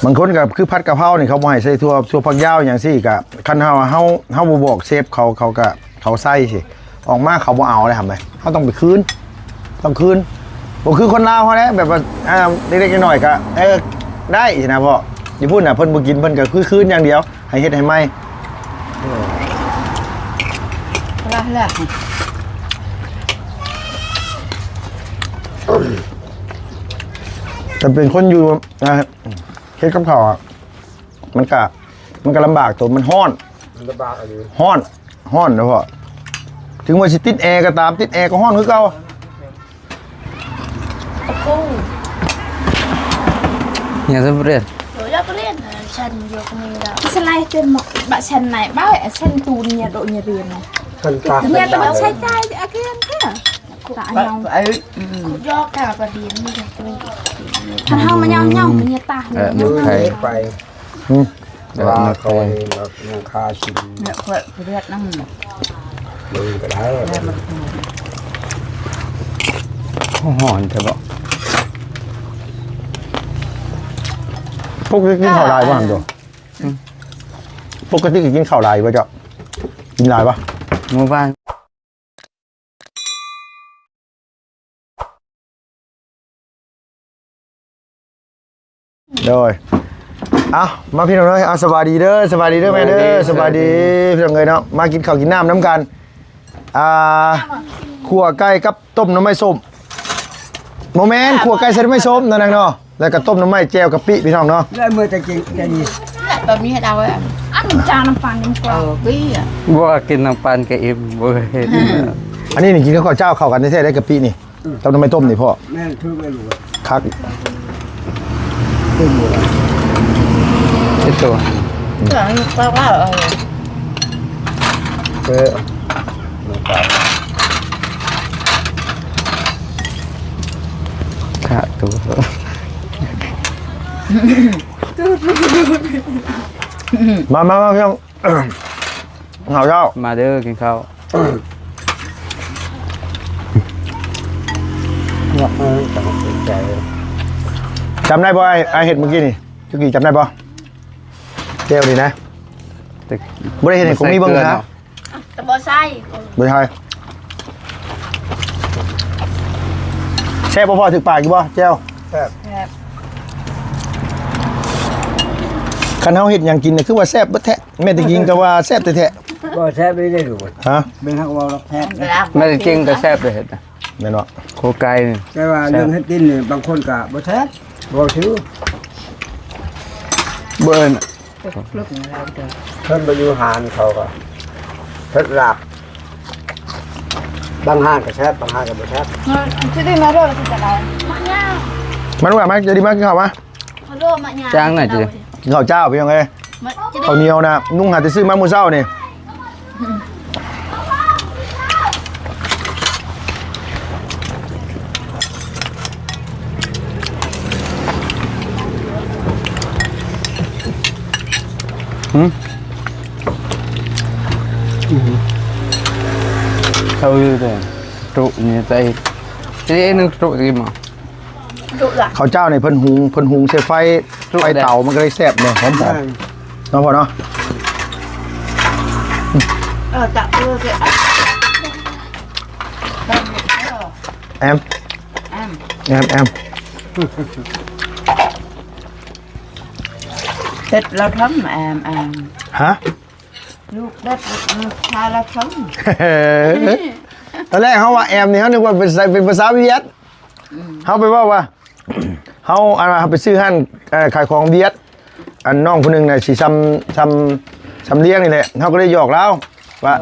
ບາງຄົນກໍຄືຜັດກະເພົານີ້ ເຂົາບໍ່ໃຫ້ໃສ່ຖົ່ວ ຖົ່ວຝັກຍາວຫຍັງຊີ້ ກະຄັນເຮົາ ເຮົາ ເຮົາບໍ່ບອກເຊຟເຂົາ ເຂົາກະ ເຂົາໃສ່ຊີ້ ອອກມາເຂົາບໍ່ເອົາເດ້ ເຮົາຕ້ອງໄປຄືນ ຕ້ອງຄືນ. ບໍ່ຄືຄົນລາວເຮົາເດ້ ແບບວ່າ ອ່າ ເລັກໆນ້ອຍໆກະ ເອີ ໄດ້ຊີ້ນະພໍ່. ຢູ່ພຸ້ນນະ ເພິ່ນບໍ່ກິນ ເພິ່ນກະຄືຄືນຢ່າງດຽວ ໃຫ້ເຮັດໃຫ້ໃໝ່. ລະ ລະ ແຕ່ເປັນຄົນຢູ່ ອ່າ ເຮັດກັບເຂົ້າອະ ມັນກະ ມັນກະລຳບາກໂຕ ມັນຮ້ອນ ມັນລຳບາກອີ່ຫຼີ ຮ້ອນ ຮ້ອນນະພໍ່. ເຖິງວ່າຊິຕິດແອກໍຕາມ ຕິດແອກໍຮ້ອນຄືເກົ່າ. ໂອ້ໂຫ ເນຍ ເປັນເລື່ອງ Sen yok mira. Selain itu, bak sen naik, bak sen tu nya dok nya dia. Kentang. Nya tu bak saya cai akhir ke. Tak nyau. Ai, mm. Kujok ka apa dia ni. Kan hau manyau nyau menyetah. Eh, nak kai. Hmm. ວ່າເຂົາໃຫ້ມາ ມາຄາຊິມ ເນາະ ຂ້ອຍເລືອດນຳ ເບິ່ງກໍໄດ້ ຮ້ອນແທ້ບໍ່? ປົກກະຕິກິນເຂົ້າຫຼາຍບໍ່ຫັ້ນໂຕ? ປົກກະຕິກິນເຂົ້າຫຼາຍບໍ່ເຈົ້າ? ກິນຫຼາຍບໍ່? ມື້ວານ ໂດຍ ເອົາ ມາພີ່ນ້ອງເອີຍ ເອົາ ສະບາຍດີເດີ ສະບາຍດີເດີແມ່ເດີ ສະບາຍດີ ສະບາຍດີ ພີ່ນ້ອງເອີຍເນາະ ມາກິນເຂົ້າກິນນ້ຳນຳກັນ. ອ່າ ຂົ້ວໄກ່ກັບຕົ້ມໜໍ່ໄມ້ສົ້ມ ບໍ່ແມ່ນ ຂົ້ວໄກ່ໃສ່ໜໍ່ໄມ້ສົ້ມນັ້ນນະເນາະ. ແລ້ວກໍຕົ້ມໜໍ່ໄມ້ແຈ່ວກະປິພີ່ນ້ອງເນາະ ແລ້ວເມື່ອຕະກີ້ ຕະກີ້ ແບບນີ້ໃຫ້ເຮົາ ອັນຈານນ້ຳປານຍັງກວ່າ ເອີ ປີ ບໍ່ກິນນ້ຳປານກະອີ່ມ ບໍ່ເຫັນ ອັນນີ້ນີ້ກິນກັບເຂົ້າເຈົ້າເຂົ້າກັນແທ້ໆ ໄດ້ກະປິນີ້ ອືມ ກັບໜໍ່ໄມ້ຕົ້ມນີ້ພໍ່ ແມ່ນ ຖືກແລ້ວລູກ ຄັກ ເຕັມໝົດ ເຮັດໂຕ ເອີ ເອີ ຂາດຕົວ ມາ ມາ ມາ ພີ່ນ້ອງ ເຂົ້າເຈົ້າ ມາເດີ ກິນເຂົ້າ ຈຳໄດ້ບໍ່ ອ້າຍ ອ້າຍເຮັດມື້ກີ້ນີ້ ຈຸກີ້ ຈຳໄດ້ບໍ່? ແຈ່ວນີ້ນະ ບໍ່ໄດ້ເຮັດໃຫ້ຄົນມີເບິ່ງນະ ແຕ່ບໍ່ໃສ່ ບໍ່ໃສ່ ແຊບບໍ່ພໍ່? ຖືກປາກຢູ່ບໍ່ ແຈ່ວ? ແຊບ ຄັນເຮົາເຮັດຫຍັງກິນນະ ຄືວ່າແຊບເບິດແທ້ ແມ່ນແຕ່ກິນກໍວ່າແຊບແທ້ໆ ບໍ່ແຊບເລີຍເດ້ລູກ ຮະ ເບິ່ງເຮົາກໍເວົ້າແຊບ ແມ່ນແຕ່ກິນກໍແຊບເລີຍເຮັດນະ ແມ່ນບໍ່? ໂຄໄກ່ນີ້ ແຕ່ວ່າເລື່ອງເຮັດກິນນີ້ ບາງຄົນກໍບໍ່ແຊບ ບໍ່ຖື ເບິ່ງ ເພິ່ນໄປຢູ່ຮ້ານເຂົາກໍເຮັດລາບ ບາງຮ້ານກໍແຊບ ບາງຮ້ານກໍບໍ່ແຊບ ຊິໄດ້ມາເດີ ຊິຈະໄດ້ ມາ ມາ ຈະໄດ້ມາກິນເຂົ້າມາ ຈ້າງໜ້າຈະໄດ້ ກິນເຂົ້າເຈົ້າ ພີ່ນ້ອງເອີຍ ເຂົ້າໜຽວນະ ນຸ່ງຫາແຕ່ຊື້ມາມື້ເຊົ້ານີ້ ຫືມ ເຂົ້າຢູ່ເດີ ຕຸນີ້ໃສ່ ເອີ ໜຶ່ງຕຸກິນໝໍ ເຂົ້າເຈົ້ານີ້ເພິ່ນຫຸງ ເພິ່ນຫຸງໃສ່ໄຟ ໄຟເຕົາ ມັນກໍເລີຍແຊບເນາະ ຫອມໆ ເນາະພໍ່ເນາະ ເອີ ຈະ ເອີ ແອມ ແອມ ແອມ ແອມ ເຮັດລາວທຳ ແອມ ແອມ ຮະ? ລູກເດັດ ລູກຊາຍລາວທຳ ຕອນແລກເຮົາວ່າແອມນີ້ ເຮົານຶກວ່າເປັນ ເປັນພາສາຫວຽດ ອືມ ເຮົາໄປເວົ້າວ່າ ເຮົາ ອັນວ່າເຮົາໄປຊື້ຮ້ານ ເອີ ຂາຍຂອງຫວຽດ ອັນນ້ອງຜູ້ໜຶ່ງນະ ຊິຊຳ ຊຳ ຊຳລຽງນີ້ແຫຼະ ເຮົາກໍເລີຍຫຍອກລາວວ່າ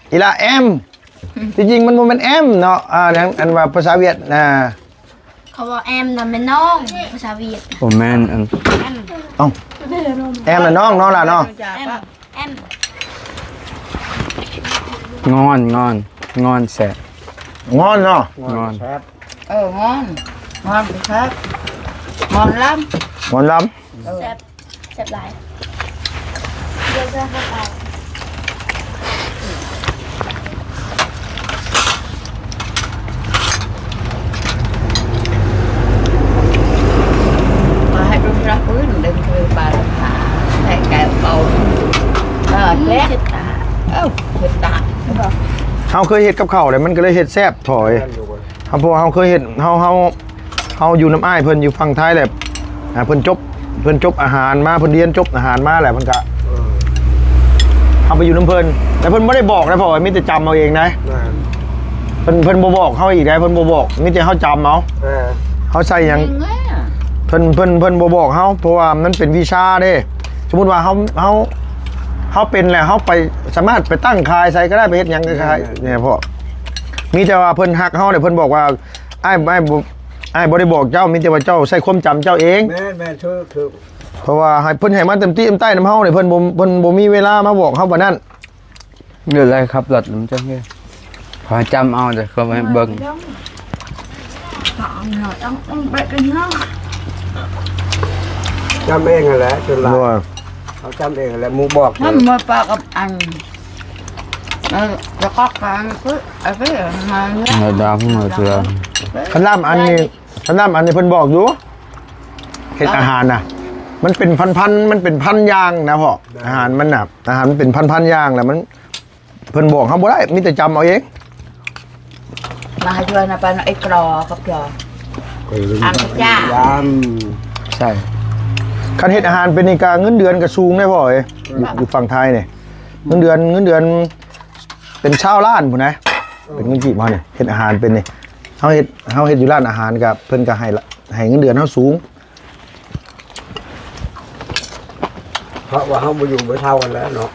ເອີ ອີ່ຫຼ້າແອມ ທີ່ຈິງມັນບໍ່ແມ່ນແອມເນາະ ອ່າ ອັນວ່າພາສາຫວຽດນະ ເຂົາເວົ້າແອມນະແມ່ນນ້ອງ ພາສາຫວຽດ ບໍ່ແມ່ນ ອັນ ແອມ ເອົ້າ ແອມນະນ້ອງເນາະ ຫຼ້າເນາະ ແອມ ແອມ ງອນ ງອນ ງອນແຊບ ງອນເນາະ ງອນ ງອນແຊບ ເອີ ງອນ ງອນແຊບ ງອນລຳ ງອນລຳ ເອີ ແຊບ ແຊບຫຼາຍ ມາໃຫ້ດູພະລັກພື້ນເດີ ເດີ ເຮັດຕາ ເຮົາເຄີຍເຮັດກັບເຂົ້າແລ້ວ ມັນກໍເລີຍເຮັດແຊບຖອຍ. ເຮົາ ເພາະວ່າເຮົາເຄີຍເຮັດ ເຮົາ ເຮົາ ເຮົາຢູ່ນຳອ້າຍເພິ່ນຢູ່ຝັ່ງໄທແຫຼະ ອ່າ ເພິ່ນຈົບ ເພິ່ນຈົບອາຫານມາ ເພິ່ນຮຽນຈົບອາຫານມາແຫຼະ ເພິ່ນກະ ເອີ ເຮົາໄປຢູ່ນຳເພິ່ນ ແຕ່ເພິ່ນບໍ່ໄດ້ບອກນະ ເພາະວ່າມີແຕ່ຈຳເອົາເອງນະ. ແມ່ນ ເພິ່ນ ເພິ່ນບໍ່ບອກເຮົາອີກນະ ເພິ່ນບໍ່ບອກ ມີແຕ່ເຮົາຈຳເອົາ. ເອີ ເຮົາໃສ່ຫຍັງ ເພິ່ນ ເພິ່ນ ເພິ່ນບໍ່ບອກເຮົາ ເພາະວ່າມັນເປັນວິຊາເດ້. ສົມມຸດວ່າເຮົາ ເຮົາ ເຮົາເປັນແລ້ວ ເຮົາໄປ ສາມາດໄປຕັ້ງຂາຍໃສກໍໄດ້ ໄປເຮັດຫຍັງກໍຂາຍ. ແມ່ນໆ ນີ້ ເພາະມີແຕ່ວ່າເພິ່ນຮັກເຮົາເດ້ ເພິ່ນບອກວ່າ ອ້າຍ ອ້າຍບໍ່ ອ້າຍບໍ່ໄດ້ບອກເຈົ້າ ມີແຕ່ວ່າເຈົ້າໃຊ້ຄວາມຈຳເຈົ້າເອງ. ແມ່ນໆ ຖືກ ຖືກ. ເພາະວ່າໃຫ້ ເພິ່ນໃຫ້ມາເຕັມຕີເຕັມໃຕ້ນຳເຮົານີ້ ເພິ່ນບໍ່ ເພິ່ນບໍ່ມີເວລາມາບອກເຮົາປານນັ້ນ. ເລື່ອງໄລຂັບລົດມັນຈັ່ງນີ້ ຂໍໃຫ້ຈຳເອົາເດີ ເຂົາໃຫ້ເບິ່ງ ຈຳເອງຫັ້ນແຫຼະ ສ່ວນຫຼາຍ ໂດຍ ເຮົາຈຳເອງຫັ້ນແຫຼະ ໝູ່ບອກ ມັນມາປະກັບອັນ ເອີ ແລ້ວກໍການຄື ອັນນີ້ມາ ເອີ ດາວເມືອເທື່ອ ຄັນລຳອັນນີ້ ຄັນລຳອັນນີ້ເພິ່ນບອກຢູ່ ເຮັດອາຫານນະ ມັນເປັນພັນໆ ມັນເປັນພັນຢ່າງນະພໍ່ ອາຫານມັນນະ ອາຫານມັນເປັນພັນໆຢ່າງ ແລ້ວມັນ ເພິ່ນບອກເຮົາບໍ່ໄດ້ ມີແຕ່ຈຳເອົາເອງ. ມາໃຫ້ຊ່ວຍນະ ປານໄອ້ກລໍກັບຈອ ເອີ ອັນກະຈາ ຍາມ ໃຊ່ ຄັນເຮັດອາຫານເປັນນີ້ກະເງິນເດືອນກະສູງເດ້ພໍ່ເອີຍ ຢູ່ ຢູ່ຝັ່ງໄທນີ້ ເງິນເດືອນ ເງິນເດືອນເປັນຊາວລ້ານພຸ້ນນະ ເອີ ເປັນເງິນກີບເຮົານີ້ ເຮັດອາຫານເປັນນີ້ ເຮົາເຮັດ ເຮົາເຮັດຢູ່ຮ້ານອາຫານກະ ເພິ່ນກະໃຫ້ ໃຫ້ເງິນເດືອນເຮົາສູງ. ເພາະວ່າເຮົາບໍ່ຢູ່ບໍ່ເຊົາຫັ້ນແຫຼະເນາະ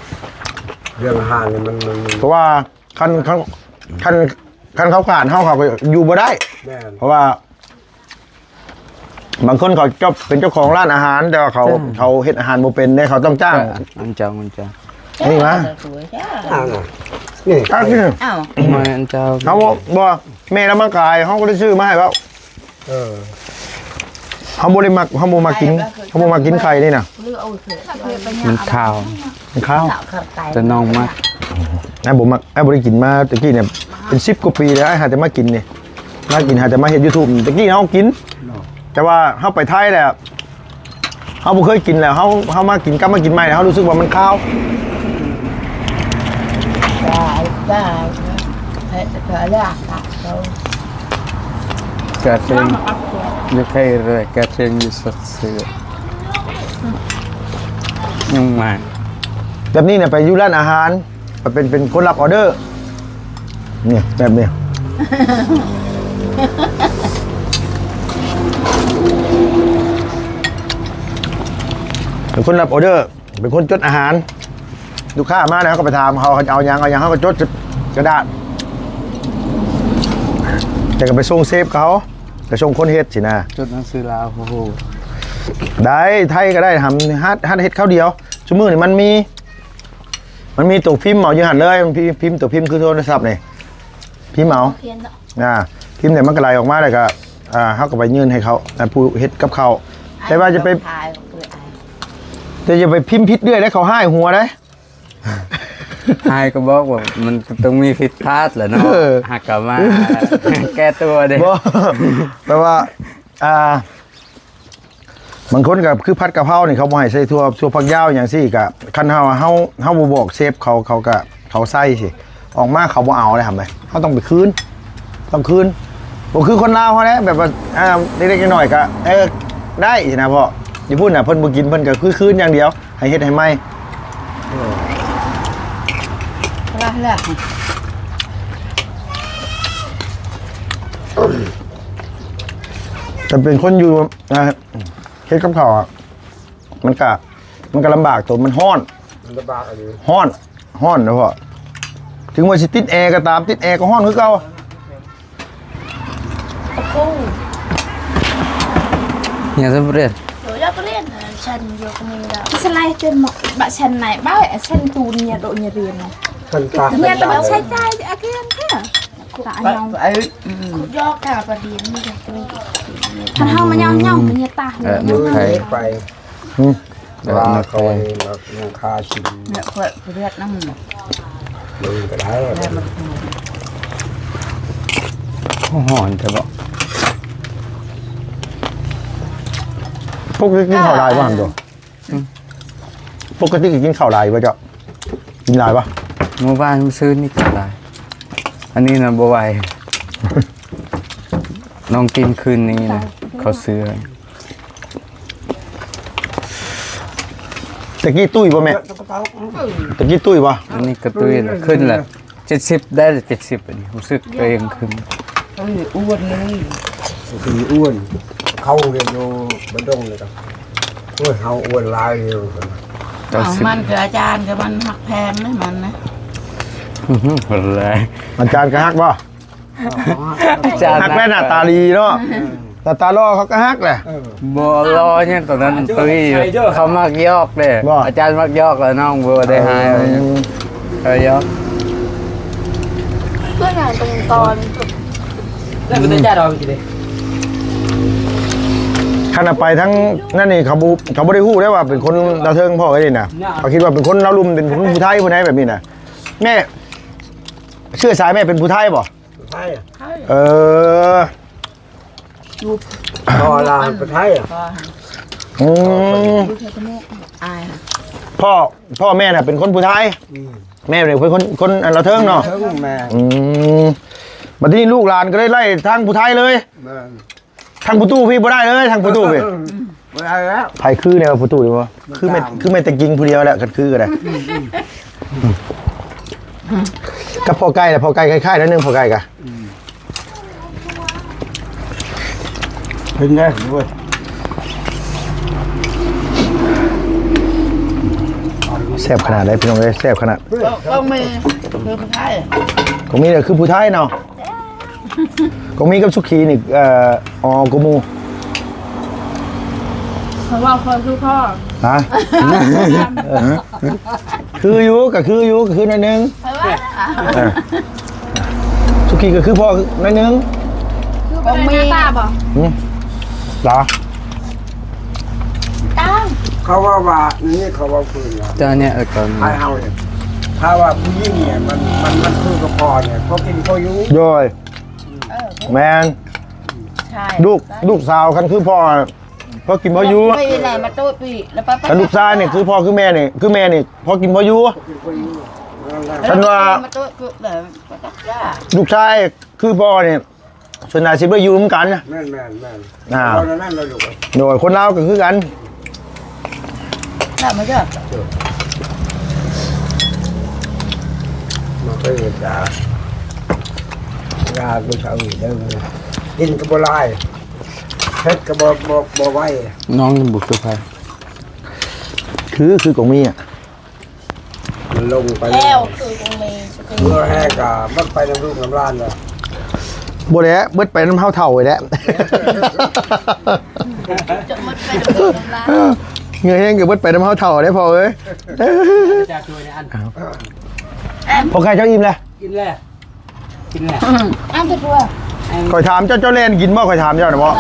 ເລື່ອງອາຫານນີ້ມັນ ມັນ ເພາະວ່າຄັນ ຄັນ ຄັນ ຄັນເຂົາຂາດເຮົາ ເຂົາກໍຢູ່ບໍ່ໄດ້. ແມ່ນ ເພາະວ່າບາງຄົນເຂົາເຈົ້າເປັນເຈົ້າຂອງຮ້ານອາຫານ ແຕ່ວ່າເຂົາ ເຈົ້າ ເຂົາເຮັດອາຫານບໍ່ເປັນເດ້ ເຂົາຕ້ອງຈ້າງ. ເອີ ອັນເຈົ້າ ອັນເຈົ້າ ນີ້ມາ ອ່າ ນີ້ ຕັກນີ້ ອ້າວ ມາອັນເຈົ້າ ເຮົາບໍ່ ບໍ່ ແມ່ລາວມາຂາຍ ເຮົາກໍໄດ້ຊື້ມາໃຫ້ເຮົາ. ເອີ ເຮົາບໍ່ໄດ້ມັກ ເຮົາບໍ່ມັກກິນ ເຮົາບໍ່ມັກກິນໄຂ່ນີ້ນະ ມັນຄາວ ມັນຄາວ ແຕ່ນ້ອງມັກ ອ້າຍບໍ່ມັກ ອ້າຍບໍ່ໄດ້ກິນມາແຕ່ກີ້ນີ້ ເປັນສິບກວ່າປີແລ້ວ ອ້າຍຫາແຕ່ມາກິນນີ້ ມາກິນ ຫາແຕ່ມາເຮັດຢູທູບ ແຕ່ກີ້ເຮົາກິນ ແຕ່ວ່າເຮົາໄປໄທແລ້ວ ເຮົາບໍ່ເຄີຍກິນແລ້ວ ເຮົາ ເຮົາມາກິນ ກັບມາກິນໃໝ່ແລ້ວ ເຮົາຮູ້ສຶກວ່າມັນຄາວ. ກະເຊັງ ຢູ່ໄທເລີຍ ກະເຊັງຢູ່ສັດເສືອ ຍັງມາ ແບບນີ້ນະ ໄປຢູ່ຮ້ານອາຫານ ເປັນ ເປັນຄົນຮັບອໍເດີ ນີ້ ແບບນີ້ ເປັນຄົນຮັບອໍເດີ ເປັນຄົນຈົດອາຫານ ລູກຄ້າມາແລ້ວ ເຮົາກໍໄປຖາມເຂົາ ເຂົາຈະເອົາຫຍັງ ເອົາຫຍັງ ເຮົາກໍຈົດໃສ່ກະດາດ ແລ້ວກໍໄປສົ່ງເຊຟເຂົາ ໄປສົ່ງຄົນເຮັດຊີ້ນະ ຈົດໜັງສືລາວ ໂອ້ໂຫ ໄດ້ ໄທກໍໄດ້ ຫັດ ຫັດເຮັດຄາວດຽວ ຊຸມື້ນີ້ມັນມີ ມັນມີໂຕພິມເອົາຢູ່ຫັ້ນເລີຍ ພິມ ໂຕພິມຄືໂທລະສັບນີ້ ພິມເອົາ ອ່າ ພິມນີ້ມັນກໍໄຫຼອອກມາ ແລ້ວກໍ ອ່າ ເຮົາກໍໄປຍື່ນໃຫ້ເຂົາ ອ່າ ຜູ້ເຮັດກັບເຂົ້າ ແຕ່ວ່າຢ່າໄປ ແຕ່ຢ່າໄປພິມຜິດເລື້ອຍເດ້ ເຂົາຮ້າຍຫົວເດ້ ອ້າຍກໍບອກວ່າມັນຕ້ອງມີຜິດພາດແຫຼະເນາະ ເອີ ຫາກກໍມາແກ້ຕົວເດ້ ບໍ່ ແຕ່ວ່າ ອ່າ ບາງຄົນກໍຄືຜັດກະເພົານີ້ ເຂົາບໍ່ໃຫ້ໃສ່ຖົ່ວ ຖົ່ວຝັກຍາວຫຍັງຊີ້ ກະຄັນເຮົາ ເຮົາ ເຮົາບໍ່ບອກເຊຟເຂົາ ເຂົາກະ ເຂົາໃສ່ຊີ້ ອອກມາເຂົາບໍ່ເອົາເດ້ ເຮົາຕ້ອງໄປຄືນ ຕ້ອງຄືນ ບໍ່ຄືຄົນລາວເຮົາເດ້ ແບບວ່າ ອ່າ ເລັກໆນ້ອຍໆກະ ເອີ ໄດ້ຊີ້ນະ ເພາະຢູ່ພຸ້ນນະ ເພິ່ນບໍ່ກິນ ເພິ່ນກະຄືຄືນຢ່າງດຽວ ໃຫ້ເຮັດໃຫ້ໃໝ່ ລະ ລະ ແຕ່ເປັນຄົນຢູ່ ອ່າ ເຮັດກັບເຂົ້າອະ ມັນກະ ມັນກະລຳບາກໂຕ ມັນຮ້ອນ ມັນລຳບາກອີ່ຫຼີ ຮ້ອນ ຮ້ອນນະພໍ່ ເຖິງວ່າຊິຕິດແອກໍຕາມ ຕິດແອກໍຮ້ອນຄືເກົ່າ. Aku. Nya seberit. Yo, ya kalian. Sen yo kami dah. Selai tu mak bak sen naik baik sen tu nya dok nya rian. Nya tempat saya cai akhirnya. Tak nyong. Ku jok ka apa dia ni dah tu. Kan hau manyong nyong nya tah. Eh, nya tah. ອືມ ວ່າເຂົາໃຫ້ມາ ມາຄາຊິມ ເນາະ ຂ້ອຍເລືອດນຳ ເບິ່ງກໍໄດ້ ແລ້ວມັນ ໂອ້ ຮ້ອນແທ້ບໍ່? ປົກກະຕິກິນເຂົ້າຫຼາຍບໍ່ຫັ້ນໂຕ? ອືມ ປົກກະຕິກິນເຂົ້າຫຼາຍບໍ່ເຈົ້າ? ກິນຫຼາຍບໍ່? ມື້ວານມື້ຊືນນີ້ກິນຫຼາຍ ອັນນີ້ນະບໍ່ໄຫວ ນ້ອງກິນຄືນນີ້ນະ ເຂົ້າເສືອ. ແຕ່ກີ້ຕຸ້ຍບໍ່ແມ່? ແຕ່ກີ້ຕຸ້ຍບໍ່? ອັນນີ້ກໍຕຸ້ຍລະ ຂຶ້ນລະ ເຈັດສິບໄດ້ລະ ເຈັດສິບ ອັນນີ້ຮູ້ສຶກຕົວເອງຂຶ້ນ ອັນນີ້ອ້ວນເລີຍ ຄືອ້ວນ ເຂົາຮຽນຢູ່ບ້ານດົງນີ້ກໍ ໂອ້ຍ ເຮົາອ້ວນຫຼາຍຢູ່ ເກົ້າສິບ ມັນຄືອາຈານ ຄືມັນຮັກແພງເດ້ມັນນະ ອືຮຶ ອາຈານກໍຮັກບໍ່? ອາຈານຮັກແລ້ວ ໜ້າຕາດີເນາະ ເອີ ໜ້າຕາຫຼໍ່ເຂົາກໍຮັກແຫຼະ ເອີ ບໍ່ຫຼໍ່ຫຍັງຕອນນັ້ນຕຸ້ຍ ເຂົາມັກຢອກເດ້ ອາຈານມັກຢອກແລ້ວ ນ້ອງບໍ່ໄດ້ຫາຍຫຍັງ ເອີ ຢອກ ເພື່ອນຫາຍຕົງຕອນ ແລ້ວມັນຈະດອກກິນເດ້ ຄັນເອົາໄປທາງນັ້ນນີ້ ເຂົາບໍ່ ເຂົາບໍ່ໄດ້ຮູ້ເດ້ວ່າເປັນຄົນລາວເທິງພໍ່ເອີຍນີ້ນະ ເຂົາຄິດວ່າເປັນຄົນລາວລຸ່ມ ເປັນຄົນຜູ້ໄທຜູ້ໃດແບບນີ້ນະ ແມ່ ເຊື້ອສາຍແມ່ເປັນຜູ້ໄທບໍ່? ໄທ ເອີ ພໍ່ລາວໄທ ອືມ ອາຍ ພໍ່ ພໍ່ແມ່ນະເປັນຄົນຜູ້ໄທ ອືມ ແມ່ເປັນຄົນ ຄົນອັນລາວເທິງເນາະ ລາວເທິງແມ່ ອືມ ບັດນີ້ລູກຫຼານກໍໄດ້ໄລ່ທາງຜູ້ໄທເລີຍ ແມ່ນ ທາງປະຕູພີ້ບໍ່ໄດ້ເລີຍ ທາງປະຕູພີ້ ບໍ່ໄດ້ແລ້ວ ໃຜຄືແນວປະຕູນີ້ບໍ່? ຄືແມ່ນ ຄືແມ່ນແຕ່ກິງຜູ້ດຽວແຫຼະ ຄັນຄືກໍໄດ້ ກັບພໍ່ໄກ່ລະ ພໍ່ໄກ່ຄ້າຍໆໜ້ອຍໜຶ່ງ ພໍ່ໄກ່ກະ ເປັນໄງເວີຍ ແຊບຂະໜາດໃດພີ່ນ້ອງເອີຍ ແຊບຂະໜາດ ກໍມີ ຄືຜູ້ໄທ ກໍມີແຫຼະ ຄືຜູ້ໄທເນາະ. ກອງມີກັບສຸກີນີ້ ເອີ ອໍ ກວ່າໝູ່ ເຂົາເວົ້າເຂົາຄືພໍ່ ຮະ ຄືຢູ່ ກໍຄືຢູ່ ກໍຄືໜ້ອຍໜຶ່ງ ເອີ ສຸກີກໍຄືພໍ່ໜ້ອຍໜຶ່ງ ຄືບໍ່ໄດ້ໜ້າຕາບໍ່ ຫື ຫຼາ ເຂົາເວົ້າວ່າ ນີ້ເຂົາເວົ້າຄືນວ່າ ເຈົ້າເນຍ ເອີ ເຂົາ ໃຫ້ເຮົານີ້ ຖ້າວ່າຜູ້ຍິງນີ້ ມັນ ມັນ ມັນຄືກັບພໍ່ນີ້ ພໍກິນພໍຢູ່ ໂດຍ ເອີ ແມ່ນ ໃຊ່ ລູກ ລູກສາວຄັນຄືພໍ່ ພໍກິນພໍຢູ່ ຄັນລູກຊາຍນີ້ຄືພໍ່ຄືແມ່ນີ້ ຄືແມ່ນີ້ ພໍກິນພໍຢູ່ ຄັນວ່າ ມາໂຕະຄືແບບ ລູກຊາຍຄືພໍ່ນີ້ ສ່ວນຫຼາຍຊິໄປຢູ່ນຳກັນ ແມ່ນໆໆ ອ່າ ເວົ້າແນວນັ້ນເນາະລູກ ໂດຍ ຄົນລາວກໍຄືກັນ ລາວມາຈາກ ມາເກີດຈາກ ລາວຜູ້ເຖົ້າເດີ ກິນກໍບໍ່ຫຼາຍ ເຮັດກໍບໍ່ ບໍ່ ບໍ່ໄວ ນ້ອງຍັງບໍ່ຄືໃຜ ຄື ຄືກອງມີອ່ະ ມັນລົງໄປແລ້ວ ແລ້ວຄືບໍ່ມີ ເມື່ອແຮງກໍໝົດໄປນຳລູກນຳຫຼານແລ້ວ ບໍ່ແຫຼະ ໝົດໄປນຳເຮົາເຖົ້ານີ້ແຫຼະ ຈະໝົດໄປນຳລູກນຳຫຼານ ເຫື່ອແຮງກໍໝົດໄປນຳເຮົາເຖົ້າເດ້ພໍ່ເອີຍ ຈາກຖ້ວຍນີ້ອັນ ພໍ່ໄກ່ເຈົ້າອີ່ມແລ້ວ ອີ່ມແລ້ວ ກິນແລ້ວ ອືມ ອັນທີ່ຕົວ ຂ້ອຍຖາມເຈົ້າ ເຈົ້າແລ່ນກິນບໍ່? ຂ້ອຍຖາມເຈົ້ານະບໍ່?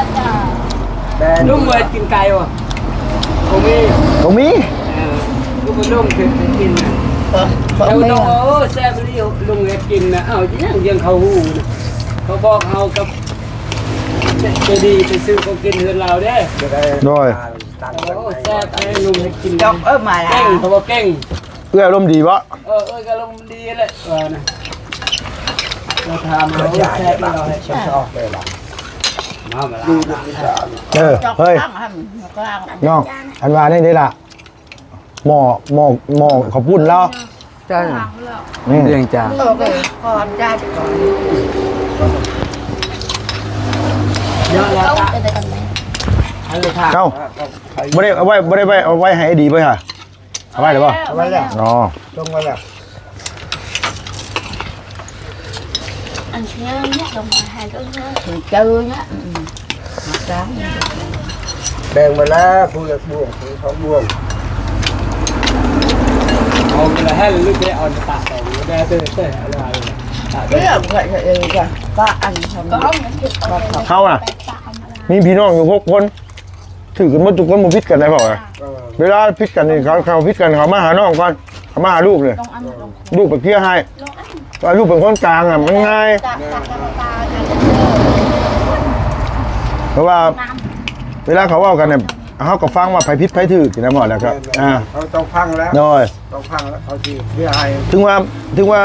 ແມ່ນ ລຸງເອີຍ ກິນໄກ່ບໍ່? ບໍ່ມີ ບໍ່ມີ ເອີ ຄືບໍ່ລົງຄືກິນນະ ເອີ ແລ້ວນ້ອງວ່າ ໂອ້ ແຊບອີ່ຫຼີ ລຸງເອີຍກິນນະ ເອົ້າ ຍັງ ຍັງເຂົາຮູ້ນະ ເຂົາບອກເຮົາກັບ ໃຈດີໄປຊື້ຂອງກິນເຮືອນລາວເດ້ ໂດຍ ໂອ້ ແຊບເດ້ ລຸງເຮັດກິນ ຈອກ ເອີ ມາ ເກັ່ງ ເຂົາວ່າເກັ່ງ ເອື້ອຍອາລົມດີບໍ່? ເອີ ເອື້ອຍກໍອາລົມດີແຫຼະ ວ່ານະ ເຮົາຖາມເອົາແຊບແລ້ວໃຫ້ຊອກໄດ້ລະ ມາ ມາລະ ເອີ ເຮີ້ຍ ນ້ອງ ອັນວ່ານີ້ເດ້ລະ ໝໍ້ ໝໍ້ ໝໍ້ເຂົ້າປຸ້ນລາວ ໃຊ່ ອືມ ດຽງຈາ ເອີ ຂອບໃຈກ່ອນ ເອົາ ບໍ່ໄດ້ເອົາໄວ້ ບໍ່ໄດ້ໄວ້ ເອົາໄວ້ໃຫ້ໄອ້ດີໄປຫາ ເອົາໄວ້ແລ້ວບໍ່? ເອົາໄວ້ແລ້ວ ອໍ ລົງໄວ້ແລ້ວ ອັນເຊື່ອງນີ້ລົງມາໃຫ້ເດີ ເຈີນີ້ ອືມ ມາຈ້າງ ແບ່ງມາແລ້ວ ຜູ້ລະບ່ວງ ຜູ້ສອງບ່ວງ ເອົາໄປລະໃຫ້ລະລຶກໄດ້ ເອົາປາກໄປ ໄດ້ເຕີ ເຕີ ເອົາລະ ເລື່ອງເພິ່ນເອງກະ ກະອັນ ເຮົານະ ມີພີ່ນ້ອງຢູ່ຫົກຄົນ ຖືກັນໝົດທຸກຄົນ ບໍ່ຜິດກັນໄດ໋ພໍ່ ເອີ ເວລາຜິດກັນນີ້ ເຂົາ ເຂົາຜິດກັນ ເຂົາມາຫານ້ອງກ່ອນ ເຂົາມາຫາລູກນີ້ ລູກໄປເຄລຍໃຫ້ ວ່າລູກເປັນຄົນກາງອະ ມັນງ່າຍ ເພາະວ່າເວລາເຂົາເວົ້າກັນນີ້ ເຮົາກໍຟັງວ່າໃຜຜິດໃຜຖືກນະ ເວົ້າແລ້ວກໍ ແມ່ນໆ ອ່າ ເຮົາຕ້ອງຟັງແລ້ວ ໂດຍ ຕ້ອງຟັງແລ້ວ ເຂົາຊິເສຍຫາຍ ເຖິງວ່າ ເຖິງວ່າ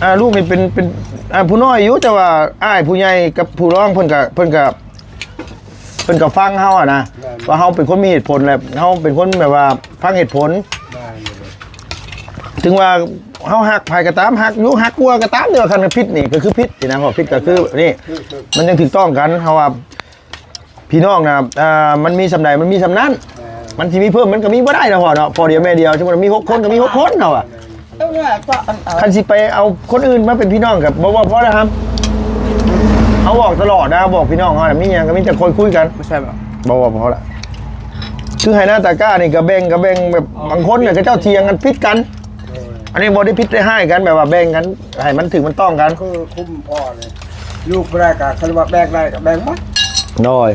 ອ່າ ລູກນີ້ເປັນ ເປັນ ອ່າ ຜູ້ນ້ອຍຢູ່ ແຕ່ວ່າອ້າຍຜູ້ໃຫຍ່ກັບຜູ້ຮອງເພິ່ນກໍ ເພິ່ນກໍ ເພິ່ນກໍຟັງເຮົາຫັ້ນນະ ແມ່ນ ວ່າເຮົາເປັນຄົນມີເຫດຜົນ ແລະເຮົາເປັນຄົນແບບວ່າຟັງເຫດຜົນ ແມ່ນ ເຖິງວ່າເຮົາຮັກໃຜກໍຕາມ ຮັກຢູ່ ຮັກກົວກໍຕາມ ແຕ່ວ່າຄັນມັນຜິດນີ້ກໍຄືຜິດນີ້ນະ ເພາະຜິດກໍຄືນີ້ ຄື ຄື ມັນຈັ່ງຖືກຕ້ອງກັນ ເຮົາວ່າພີ່ນ້ອງນະ ອ່າ ມັນມີສ່ຳໃດມັນມີສ່ຳນັ້ນ ແມ່ນ ມັນຊິມີເພີ່ມມັນກໍມີບໍ່ໄດ້ນະພໍ່ເນາະ ພໍ່ດຽວແມ່ດຽວ ສົມມຸດມີຫົກຄົນກໍມີຫົກຄົນເຮົາວ່າ ເອີ ກໍ ຄັນຊິໄປເອົາຄົນອື່ນມາເປັນພີ່ນ້ອງກໍບໍ່ ບໍ່ພໍແລ້ວ ເຮົາບອກຕະຫຼອດນະ ບອກພີ່ນ້ອງເຮົານະ ມີຫຍັງກໍມີແຕ່ຄ່ອຍຄຸຍກັນ ບໍ່ໃຊ່ບໍ່ ບໍ່ ບໍ່ພໍລະ ຄືໄຮ່ນາຕາກ້ານີ້ກໍແບ່ງ ກໍແບ່ງແບບບາງຄົນນະ ເຂົາເຈົ້າຖຽງກັນຜິດກັນ ອັນນີ້ບໍ່ໄດ້ຜິດໄດ້ຮ້າຍກັນ ແບບວ່າແບ່ງກັນໃຫ້ມັນຖືກມັນຕ້ອງກັນ ຄືຄຸມພໍ່ນີ້ ລູກຜູ້ໃດກໍຄັນວ່າແບ່ງໄດ້ກໍແບ່ງໝົດ ໂດຍ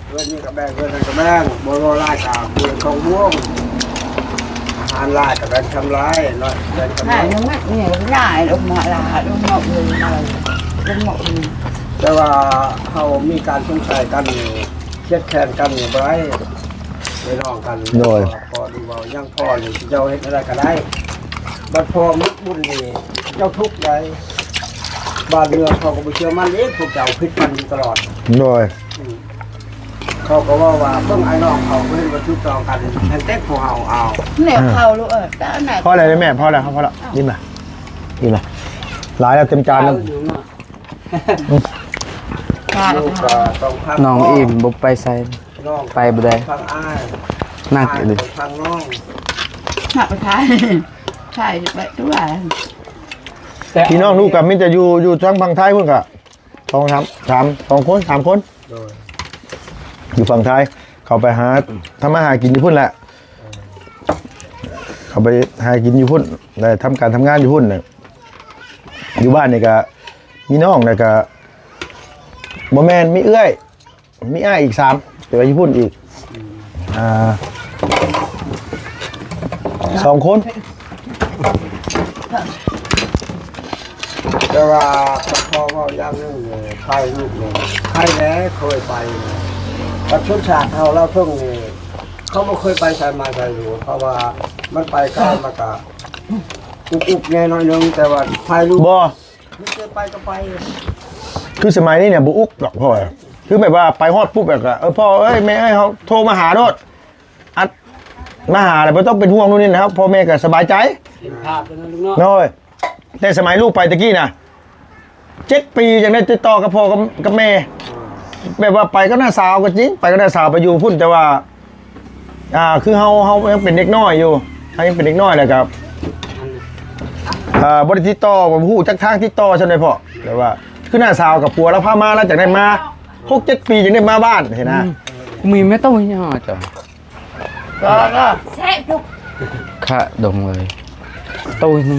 ເຮືອນນີ້ກໍແບ່ງ ເຮືອນນັ້ນກໍແບ່ງ ບໍ່ ບໍ່ຫຼາຍກໍເຮືອນຂອງບວງ ອາຫານຫຼາຍກໍແບ່ງຊຳຫຼາຍ ໜ້ອຍແບ່ງຊຳໜ້ອຍ ຫຼາຍ ນ້ອຍ ນີ້ຫຼາຍ ລົງມາຫຼາຍ ລົງມາເອີຍ ລົງມາເອີຍ ແຕ່ວ່າເຮົາມີການສົງໄສກັນນີ້ ຄຽດແຄ້ນກັນນີ້ບໍ່ໄດ້ ເປັນນ້ອງກັນ ໂດຍ ພໍດີເວົ້າຫຍັງພໍນີ້ ເຈົ້າເຮັດແນວໃດກໍໄດ້ ບັດພໍໝົດບຸນນີ້ ເຈົ້າທຸກໃດ ບ້ານເມືອງເຂົາກໍບໍ່ເຊື່ອໝັ້ນອີກ ພວກເຈົ້າຜິດກັນຢູ່ຕະຫຼອດ ໂດຍ ອືມ ເຂົາກໍເວົ້າວ່າ ເບິ່ງໄອ້ນ້ອງເຂົາບໍ່ເຫັນວ່າຖືກຕ້ອງກັນ ແຮ່ງເຕັກພວກເຮົາເອົາ ແນວເຂົາລູກເອີຍ ແຕ່ອັນນັ້ນ ພໍແລ້ວແມ່ ພໍແລ້ວ ພໍແລ້ວ ອີ່ມລະ ອີ່ມລະ ຫຼາຍແລ້ວ ເຕັມຈານແລ້ວ ລູກກໍຕ້ອງພັກ ນ້ອງອີ່ມບໍ່ໄປໃສ ນ້ອງໄປບໍ່ໄດ້ ພັກອ້າຍ ໜັກອີ່ຫຼີ ອ້າຍກໍພັກນ້ອງ ໜັກໄປຖ່າຍ ຖ່າຍໄປຕົວະ ພີ່ນ້ອງລູກກໍມີແຕ່ຢູ່ ຢູ່ທາງຝັ່ງໄທພຸ້ນກໍ ສອງສາມ ສາມ ສອງຄົນ ສາມຄົນ ໂດຍ ຢູ່ຝັ່ງໄທ ເຂົາໄປຫາທຳມາຫາກິນຢູ່ພຸ້ນແຫຼະ ເອີ ເຂົາໄປຫາກິນຢູ່ພຸ້ນ ໄດ້ທຳການທຳງານຢູ່ພຸ້ນນະ ຢູ່ບ້ານນີ້ກະມີນ້ອງ ແລ້ວກະບໍ່ແມ່ນ ມີເອື້ອຍ ມີອ້າຍອີກສາມ ແຕ່ວ່າຢູ່ພຸ້ນອີກ ອືມ ອ່າ ສອງຄົນ ແຕ່ວ່າພໍ່ເວົ້າຢ່າງໜຶ່ງນີ້ ໄປລູກນີ້ ໄປແລ້ວເຄີຍໄປ ບັດຊົນຊາດເຮົາລາວເພິ່ງນີ້ ເຂົາບໍ່ເຄີຍໄປໃສມາໃສຢູ່ ເພາະວ່າມັນໄປໄກ ມັນກະອຸກໆແດ່ໜ້ອຍໜຶ່ງ ແຕ່ວ່າໄປລູກ ບໍ່ ໄປກໍໄປ ຄືສະໄໝນີ້ນະບໍ່ອຸກດອກ ເພາະວ່າ ຄືແບບວ່າໄປຮອດປຸບແລ້ວກໍ ເອີ ພໍ່ເອີຍ ແມ່ເອີຍ ເຮົາໂທມາຫາໂລດ ອັດ ມາຫາແລ້ວບໍ່ຕ້ອງເປັນຫ່ວງໂນ່ນນີ້ນະ ພໍ່ແມ່ກໍສະບາຍໃຈ ເຫັນພາບແລ້ວເນາະ ໂດຍ ແຕ່ສະໄໝລູກໄປຕະກີ້ນະ ເຈັດປີຈັ່ງໄດ້ຕິດຕໍ່ກັບພໍ່ກັບ ກັບແມ່ ແບບວ່າໄປກັບນ້າສາວກໍຈິງ ໄປກັບນ້າສາວໄປຢູ່ພຸ້ນ ແຕ່ວ່າ ອ່າ ຄືເຮົາ ເຮົາຍັງເປັນເດັກນ້ອຍຢູ່ ເຮົາຍັງເປັນເດັກນ້ອຍ ແລ້ວກໍ ອ່າ ບໍ່ໄດ້ຕິດຕໍ່ ບໍ່ຮູ້ຈັກທາງຕິດຕໍ່ສ່ຳໃດເພາະ ແບບວ່າ ຄືນ້າສາວກັບຜົວລາວພາມາ ລາວຈັ່ງໄດ້ມາ ຫົກເຈັດປີຈຶ່ງໄດ້ມາບ້ານ ເຫັນນະ ອືມ ມີແມ່ເຕົ້າຫຍັງເຈົ້າ ກໍ ກໍແຊບທຸກ ຂະດົງເລີຍ ໂຕນ້ອຍ ສະ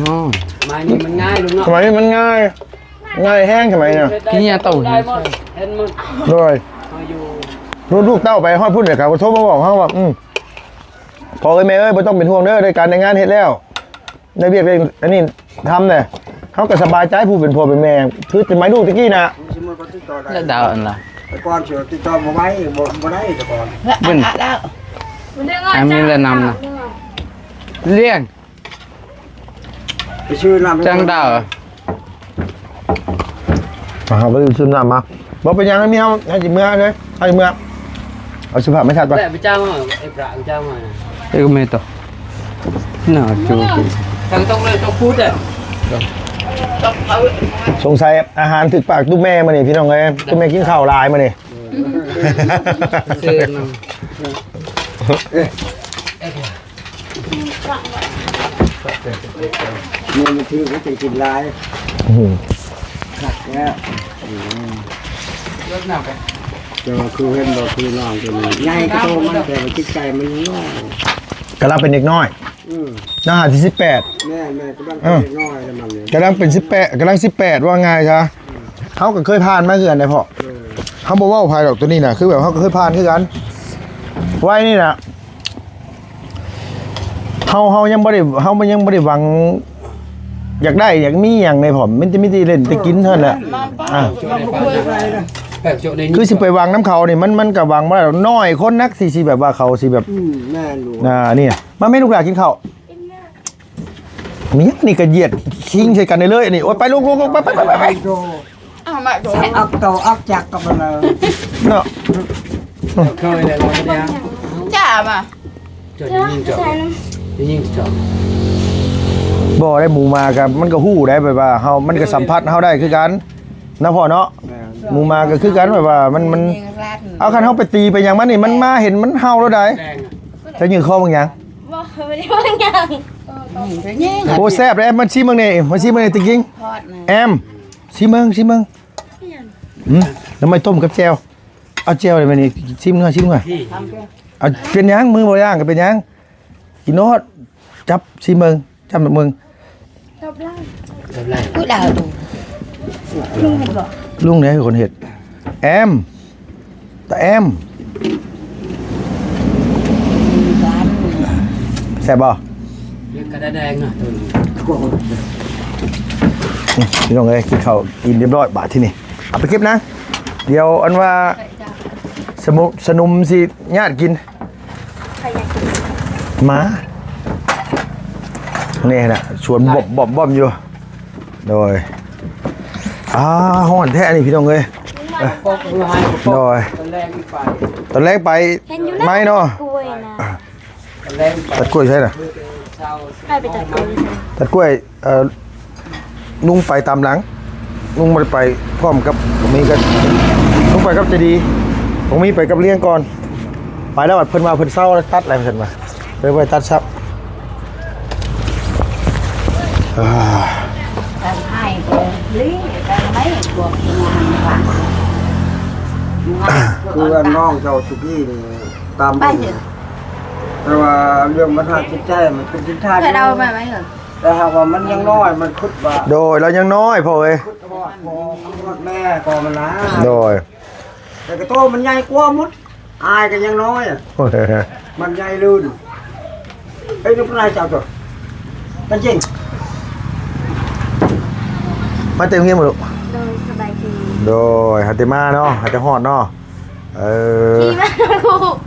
ໄໝນີ້ມັນງ່າຍລູກເນາະ ສະໄໝນີ້ມັນງ່າຍ ງ່າຍແຮງສະໄໝນີ້ ກິນຫຍ້າເຕົ້າ ໄດ້ໝົດ ເຫັນໝົດ ໂດຍ ເຮົາຢູ່ ລູກເຕົ້າໄປຮອດພຸ້ນເດ ເຂົາກໍໂທມາບອກເຮົາວ່າ ອືມ ພໍ່ເອີຍແມ່ເອີຍ ບໍ່ຕ້ອງເປັນຫ່ວງເດີ ໄດ້ການໄດ້ງານເຮັດແລ້ວ ໄດ້ວຽກໄດ້ອັນນີ້ທຳແຫຼະ ເຮົາກໍສະບາຍໃຈ ຜູ້ເປັນພໍ່ເປັນແມ່ ຄືສະໄໝລູກຕະກີ້ນະ ສະໝຸດວ່າຕິດຕໍ່ໄດ້ ແລະດາວອັນລະ ແຕ່ກ່ອນຊິຕິດຕໍ່ບໍ່ໄຫວ ບໍ່ ບໍ່ໄດ້ແຕ່ກ່ອນ ລະ ເບິ່ງ ລະ ລະ ອັນນີ້ລະນຳນະ ລ້ຽງ ໄປຊື້ນ້ຳ ຈັ່ງດາວ ມາ ເຮົາໄປຊື້ນ້ຳມາ ບໍ່ເປັນຫຍັງ ມີເຮົາ ເຮົາຊິເມືອເລີຍ ເຮົາຊິເມືອ ເອົາເສື້ອຜ້າມາຊັດກ່ອນ ແລະໄປຈ້າງມາ ໄອ້ພະໄປຈ້າງມາ ເອີ ກໍແມ່ນໂຕ ໜາວຈູ ທັງຕ້ອງເລີຍຕ້ອງພູດເດ້ ສົງໄສອາຫານຖືກປາກຕຸ້ມແມ່ມື້ນີ້ ພີ່ນ້ອງເອີຍ ຕຸ້ມແມ່ກິນເຂົ້າຫຼາຍມື້ນີ້ ເຊີນນຳ ແມ່ນມັນຖືກ ມັນຈຶ່ງກິນຫຼາຍ ອືມ ຄັກແລ້ວ ອືມ ແຕ່ວ່າຄືເຫັນບໍ່ ຄືນ້ອງຕົວນີ້ ໃຫຍ່ກວ່າໂຕມັນ ແຕ່ວ່າຈິດໃຈມັນຍັງນ້ອຍ ກຳລັງເປັນເດັກນ້ອຍ ອືມ ນະ ຫ້າສິບແປດ ແມ່ນໆ ກຳລັງເປັນເດັກນ້ອຍແລ້ວມັນນີ້ ກຳລັງເປັນສິບແປດ ກຳລັງສິບແປດ ວ່າງ່າຍຊະ ເຮົາກໍເຄີຍຜ່ານມາຄືກັນໄດ໋ພໍ່ ເອີ ເຮົາບໍ່ເວົ້າໃຜດອກ ຕົວນີ້ນະ ຄືແບບເຮົາກໍເຄີຍຜ່ານຄືກັນ ໄວນີ້ນະ ເຮົາ ເຮົາຍັງບໍ່ໄດ້ ເຮົາຍັງບໍ່ໄດ້ຫວັງຢາກໄດ້ຢາກມີຫຍັງໃດ໋ພໍ່ ມີແຕ່ ມີແຕ່ເລ່ນແຕ່ກິນເທົ່ານັ້ນແຫຼະ ອ່າ ເຮົາບໍ່ເຄີຍໄປນະ ແບບໂຈະໄດ້ຍິນ ຄືຊິໄປຫວັງນຳເຂົານີ້ ມັນ ມັນກໍຫວັງບໍ່ໄດ້ດອກ ນ້ອຍຄົນນັກ ຊິ ຊິແບບວ່າເຂົາຊິແບບ ອືມ ແມ່ນຢູ່ ອ່າ ນີ້ ມາແມ່ລູກຫຼານກິນເຂົ້າ ມີຫຍັງນີ້ກໍຢຽດຄີງໃສ່ກັນໄດ້ເລີຍ ອັນນີ້ ໂອ້ຍ ໄປລູກໆ ໄປ ໄປ ໄປ ໄປ ເອົາມາໂຕ ອອກໂຕອອກຈັກກໍບໍ່ເລີຍ ເນາະ ເຄີຍແລ້ວເນາະ ຈ້າມາ ເຈົ້າໄດ້ຍິນເຈົ້າ ໄດ້ຍິນເຈົ້າ ບໍ່ໄດ້ ໝູໝາກໍ ມັນກໍຮູ້ໄດ້ ແບບວ່າເຮົາ ມັນກໍສຳຜັດເຮົາໄດ້ຄືກັນ ເນາະພໍ່ເນາະ ແມ່ນ ໝູໝາກໍຄືກັນ ແບບວ່າມັນ ມັນ ເອົາ ຄັນເຮົາໄປຕີໄປຫຍັງມັນນີ້ ມັນມາເຫັນມັນເຫົ່າໂລດໃດ ແມ່ນ ຈະຍື່ນຄໍເບິ່ງຫຍັງ ບໍ່ ບໍ່ໄດ້ເບິ່ງຫຍັງ ອືມ ໂອ້ ແຊບເດ້ ມາຊີມເບິ່ງນີ້ ມາຊີມເບິ່ງນີ້ຕິກິງ ທອດນະ ແອມ ຊີມເບິ່ງ ຊີມເບິ່ງ ອີຫຍັງ ອືມ ໜໍ່ໄມ້ຕົ້ມກັບແຈ່ວ ເອົາແຈ່ວໄດ້ໄໝນີ້ ຊີມເບິ່ງ ຊີມເບິ່ງ ເອົາ ເປັນຫຍັງ ມືບໍ່ລ້າງກໍເປັນຫຍັງ ກິນໂລດ ຈັບຊີມເບິ່ງ ຈັບເບິ່ງ ຈັບລ້າງ ຈັບລ້າງ ອຸ້ຍ ດາວ ລຸງເຫັນບໍ່ ລຸງເດ້ຄົນເຮັດ ແອມ ຕາແອມ ແຊບບໍ່ ເຮັດກະດາແດງນະ ພີ່ນ້ອງເອີຍ ກິນເຂົ້າອີ່ມຮຽບຮ້ອຍ ບາດທີນີ້ ເອົາໄປເກັບນະ ດຽວອັນວ່າ ສະໜຸມ ສະໜຸມຊິຍາດກິນ ໝາ ນີ້ນະ ສວນບອບໆໆຢູ່ ໂດຍ ອ່າ ຮ້ອນແທ້ນີ້ພີ່ນ້ອງເອີຍ ໂດຍ ຕອນແລງໄປ ເຫັນຢູ່ນະ ໄມ້ເນາະ ກ້ວຍນະ ຕອນແລງໄປ ຕັດກ້ວຍໃສນະ ໃຜໄປຕັດກ້ວຍໃສ ຕັດກ້ວຍ ເອີ ລຸງໄປຕາມຫຼັງ ລຸງບໍ່ໄດ້ໄປພ້ອມກັບ ມີກັບ ລຸງໄປກັບໃຈດີ ບໍ່ມີ ໄປກັບລ້ຽງກ່ອນ ໄປແລ້ວບັດເພິ່ນວ່າເພິ່ນເຊົາແລ້ວຕັດແລ້ວ ເພິ່ນວ່າ ເລີຍບໍ່ໄດ້ຕັດຊ້ຳ ເອີ ຕັດໃຫ້ກໍລີ້ ຕັດໃຫ້ພວກງານວ່າ ຄືອັນນ້ອງເຈົ້າສຸກີນີ້ຕາມ ແຕ່ວ່າເລື່ອງບັນຫາຈິດໃຈມັນເປັນຈິດທາດ ແຕ່ຫາກວ່າມັນຍັງນ້ອຍ ມັນຄິດວ່າ ໂດຍ ລາວຍັງນ້ອຍພໍ່ເອີຍ ຄິດຮອດພໍ່ ຄິດຮອດແມ່ກໍມັນນະ ໂດຍ ແຕ່ກະໂຕມັນໃຫຍ່ກວ່າໝົດ ອາຍກໍຍັງນ້ອຍ ມັນໃຫຍ່ລື່ນ ເອີຍ ລູກນາຍເຈົ້າຕົວ ເປັນຈິງ ມາແຕ່ໂຮງຮຽນບໍ່ລູກ ໂດຍ ສະບາຍດີ ໂດຍ ຫາແຕ່ມາເນາະ ຫາແຕ່ຮອດເນາະ ເອີ ຂີ່ມາຄູ່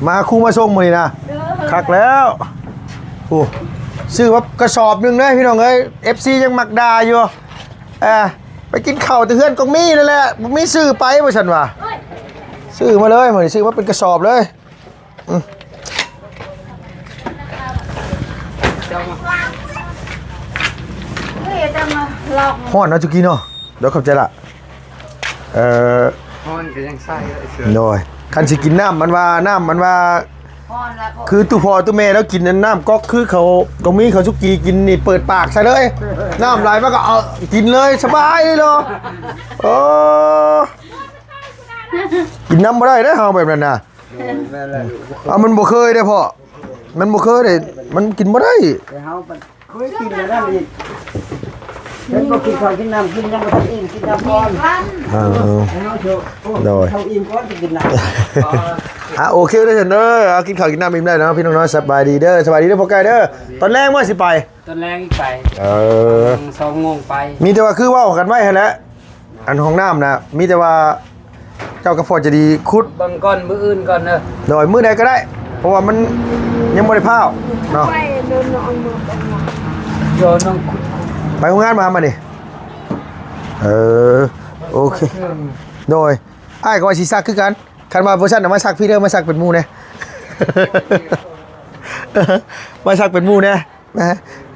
ມາຄູ່ມາສົ່ງມື້ນີ້ນະ ໂດຍ ຄັກແລ້ວ ໂອ້ ຊື້ມາກະສອບໜຶ່ງເດ້ພີ່ນ້ອງເອີຍ ເອັຟຊີ ຍັງມັກດ່າຢູ່ ອ່າ ໄປກິນເຂົ້າແຕ່ເຮືອນກອງມີນັ້ນແຫຼະ ບໍ່ມີຊື້ໄປວ່າຊັ້ນວ່າ ໂອ້ຍ ຊື້ມາເລີຍ ມື້ນີ້ຊື້ມາເປັນກະສອບເລີຍ ອືມ ເອີຍ ຈະມາລອກ ຮ້ອນເນາະຈຸກີເນາະ ໂດຍ ຂອບໃຈລະ ເອີ ຮ້ອນກໍຍັງໃສ່ເລີຍ ໂດຍ ຄັນຊິກິນນ້ຳມັນວ່າ ນ້ຳມັນວ່າ ຮ້ອນລະ ຄືຕູ້ພໍ່ຕູ້ແມ່ລາວກິນອັນນ້ຳກັອກ ຄືເຂົາກໍມີເຂົາສຸກີກິນນີ້ ເປີດປາກໃສ່ເລີຍ ນ້ຳໄຫຼມາກໍເອົາກິນເລີຍ ສະບາຍເລີຍເນາະ ໂອ້ ກິນນ້ຳບໍ່ໄດ້ເດ້ເຮົາແບບນັ້ນນະ ໂດຍ ແມ່ນແລ້ວ ເອົາ ມັນບໍ່ເຄີຍເດ້ພໍ່ ມັນບໍ່ເຄີຍເດ້ ມັນກິນບໍ່ໄດ້ ແຕ່ເຮົາ ເຄີຍກິນແລ້ວນັ້ນອີກ ເຫັນບໍ່ ກິນເຂົ້າກິນນ້ຳ ກິນຍັງບໍ່ທັນອີ່ມ ກິນນ້ຳກ່ອນ ເອີ ໃຫ້ເຮົາໂຊ ໂອ້ ໂດຍ ເຂົ້າອີ່ມກ່ອນຈະກິນນ້ຳ ອ່ະ ໂອເຄເດີເດີ ເອົາ ກິນເຂົ້າກິນນ້ຳອີ່ມແລ້ວເນາະ ພີ່ນ້ອງເນາະ ສະບາຍດີເດີ ສະບາຍດີເດີພໍ່ໄກ່ເດີ ຕອນແລງວ່າຊິໄປ ຕອນແລງອີກໄປ ເອີ ສອງໂມງໄປ ມີແຕ່ວ່າຄືເວົ້າກັນໄວ້ຫັ້ນແຫຼະ ອັນຫ້ອງນ້ຳນະ ມີແຕ່ວ່າເຈົ້າກັບພໍ່ໃຈດີຂຸດ ເບິ່ງກ່ອນ ມື້ອື່ນກ່ອນເດີ ໂດຍ ມື້ໃດກໍໄດ້ ເພາະວ່າມັນຍັງບໍ່ໄດ້ພ້າວເນາະ ໂຍນນ້ອງຂຸດ ໄປໂຮງງານມາ ມານີ້ ເອີ ໂອເຄ ໂດຍ ອ້າຍກໍວ່າຊິຊັກຄືກັນ ຄັນວ່າບໍ່ຊັ້ນນະ ມາຊັກພີ້ເດີ ມາຊັກເປັນໝູ່ແດ່ ມາຊັກເປັນໝູ່ແດ່. ນະ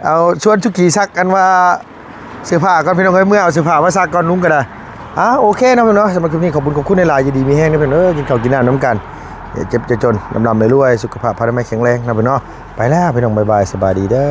ເອົາຊວນສຸກີຊັກ ອັນວ່າເສື້ອຜ້າກ່ອນ ພີ່ນ້ອງເອີຍ ເມືອເອົາເສື້ອຜ້າມາຊັກກ່ອນ ລຸງກໍໄດ້. ອ່າ ໂອເຄເນາະ ພີ່ນ້ອງເນາະ ສຳລັບຄລິບນີ້ ຂອບຄຸນຂອບຄຸນຫຼາຍໆ ຢູ່ດີມີແຮງເນາະ ພີ່ນ້ອງເອີຍ ກິນເຂົ້າກິນນ້ຳນຳກັນ ເຈັບຈະຈົນ ລ່ຳໆລວຍໆ ສຸຂະພາບພະນາໄມແຂງແຮງເນາະ ພີ່ນ້ອງເນາະ. ໄປແລ້ວ ພີ່ນ້ອງ ບາຍບາຍ ສະບາຍດີເດີ.